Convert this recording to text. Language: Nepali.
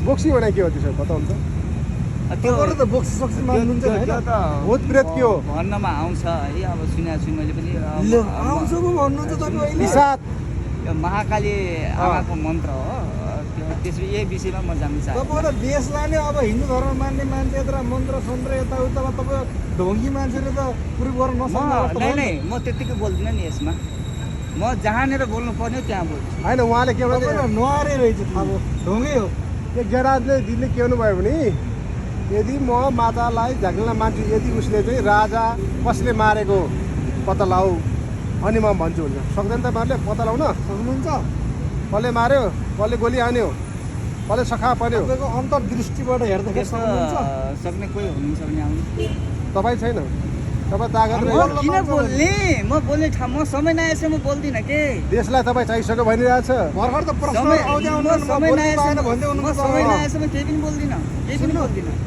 बोक्सी भने के हो त्यसो बताउनु त तपाईँहरू त बोक्सी सोक्सी मान्नुहुन्छ होइन भूत प्रेत के हो भन्नमा आउँछ है अब सुनेको छु मैले पनि आउँछ पो भन्नुहुन्छ तपाईँ अहिले पिसाच यो महाकाली आमाको मन्त्र हो त्यसो यही विषयमा म जान्न चाहन्छु तपाईँहरू देशलाई नै अब हिन्दू धर्म मान्ने मान्छे यत्र मन्त्र सन्त्र यताउतामा तपाईँ ढोङ्गी मान्छेले त पुरै गर्न नसक्ने अवस्था भयो नि। म त्यतिकै बोल्दिनँ नि यसमा म जहाँनिर बोल्नु पर्ने हो त्यहाँ बोल्छु होइन उहाँले के भने तपाईँहरू नहारे रहेछ अब ढोङ्गै हो एक गेराजले दिदीले के भन्नुभयो भने यदि म मातालाई झ्याक्न मान्छु यदि उसले चाहिँ राजा कसले मारेको पत्ता लाऊ अनि म भन्छु हुन्छ सक्दैन तपाईँहरूले पत्ता लाउन सक्नुहुन्छ कसले मार्यो कसले गोली हान्यो कसले सखा पर्यो तपाईँको अन्तर्दृष्टिबाट हेर्दाखेरि त्यस्तो सक्नुहुन्छ सक्ने कोही हुनुहुन्छ भने आउनु तपाईँ छैन तपाईँ तागत म किन बोल्ने म बोल्ने ठाउँ म समय नआएछ म बोल्दिनँ के देशलाई तपाईँ चाहिसक्यो भनिरहेछ भर्खर त प्रश्न आउँदै आउनु समय भन्दै नआएछ हुनुहुन्छ म केही पनि बोल्दिनँ केही पनि बोल्दिनँ